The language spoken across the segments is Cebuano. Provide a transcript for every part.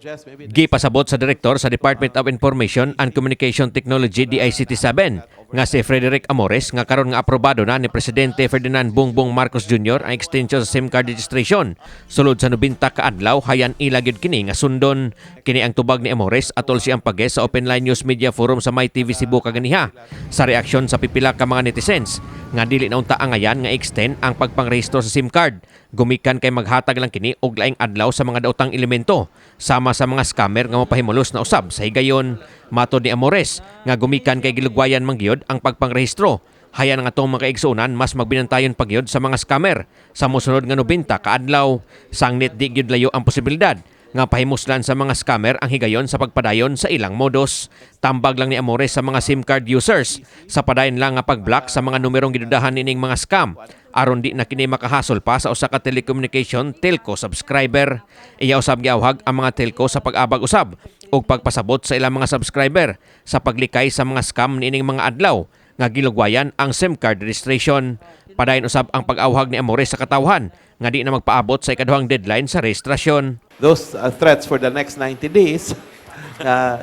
Just maybe Gipasabot sa direktor sa Department of Information and Communication Technology, DICT 7, nga si Frederick Amores nga karon nga aprobado na ni Presidente Ferdinand Bongbong Marcos Jr. ang extension sa SIM card registration sulod sa 90 ka adlaw, hayan ila gyud kini nga sundon. Kini ang tubag ni Amores atol siyang pag-guest sa Open Line News Media Forum sa My TV Cebu kaganiha sa reaksyon sa pipila ka mga netizens nga dili na unta angayan nga extend ang pagpangrehistro sa SIM card gumikan kay maghatag lang kini og laing adlaw sa mga daotang elemento sama sa mga scammer nga mapahimulos na usab sa higayon. Matod ni Amores nga gumikan kay gilugwayan man gyud ang pagpangrehistro, hayan ang atong mga kaigsuonan mas magbinantayon pa gyud sa mga scammer sa mosunod nga 90 ka adlaw. Sangnit di gyud layo ang posibilidad nga pahimuslan sa mga scammer ang higayon sa pagpadayon sa ilang modus. Tambag lang ni Amores sa mga SIM card users sa padayon lang nga pag-block sa mga numerong gidudahan nining mga scam aron di na kini makahasol pa sa usa ka telecommunication telco subscriber. Iya usab giawhag ang mga telco sa pag-abag usab ug pagpasabot sa ilang mga subscriber sa paglikay sa mga scam niining mga adlaw nga gilugwayan ang SIM card registration. Padayon usab ang pag-awhag ni Amores sa katawhan nga di na magpaabot sa ikaduhang deadline sa rehistrasyon. Those threats for the next 90 days,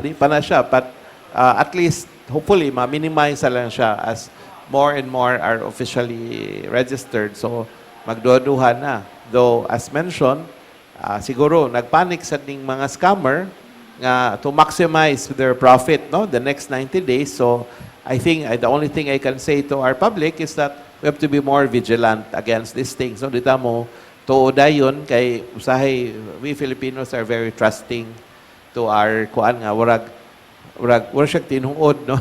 di pa na siya. But at least, hopefully, ma-minimize na lang siya as more and more are officially registered. So, magduha-duha na. Though, as mentioned, siguro, nagpanic sa ning mga scammer nga to maximize their profit, no, the next 90 days. So, I think the only thing I can say to our public is that we have to be more vigilant against these things. No, dita mo tuo dayon kay usahay we Filipinos are very trusting to our kuan nga murag wala siya tinuod, no,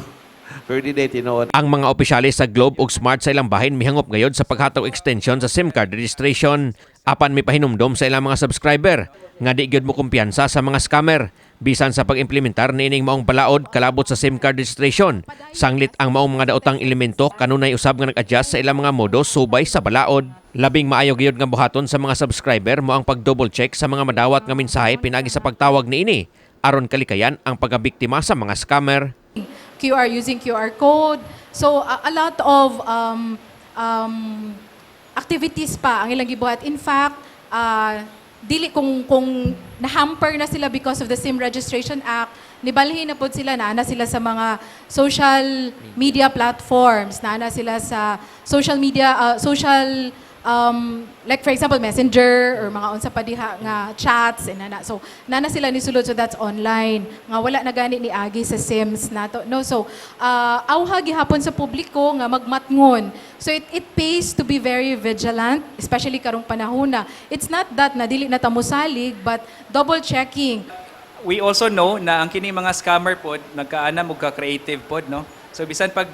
pero di day tinuod. Ang mga opisyales sa Globe ug Smart sa ilang bahin mihangop gayod sa paghatag og extension sa SIM card registration, apan may pahinumdom sa ilang mga subscriber nga di gyud mo kumpiyansa sa mga scammer bisan sa pag-implementar niining maong balaod kalabot sa SIM card registration. Sanglit ang maong mga daotang elemento kanunay usab nga nag-adjust sa ilang mga modus subay sa balaod. Labing maayo gyud nga buhaton sa mga subscriber mo ang pag-double check sa mga madawat nga mensahe pinagi sa pagtawag niini aron kalikayan ang pagkabiktima sa mga scammer. QR, using QR code. So a lot of activities pa ang ilang gibuhat. In fact, dili kung na-hamper na sila because of the SIM Registration Act, nibalhin na pod sila, naa na sila sa mga social media platforms, naa na sila sa social media, social like for example Messenger or mga unsa pa diha nga chats and ana. So naa na sila ni sulod, so that's online nga wala na gani ni agi sa SIMs nato, no? So awha gihapon sa publiko nga magmatngon. So it pays to be very vigilant, especially karong panahon na it's not that na dili na ta mosalig, but double checking. We also know na ang kini mga scammer pod nagkaanam og ka-creative pod, no? So bisan pag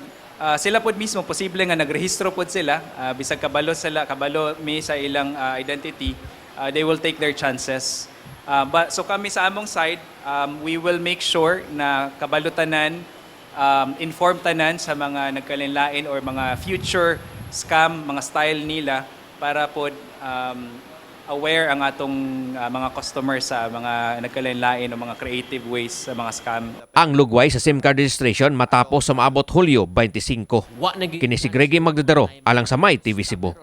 sila pod mismo posible nga nagrehistro pod sila, bisag kabalo sila, kabalo mi sa ilang identity, they will take their chances. But so kami sa among side, we will make sure na kabalo tanan, inform tanan sa mga nagkalain-lain or mga future scam, mga style nila para pod aware ang atong mga customers sa mga nagkalain-lain o mga creative ways sa mga scam. Ang lugway sa SIM card registration matapos sa maabot Hulyo 25. Kini si Greggy Magdadaro alang sa My TV Cebu.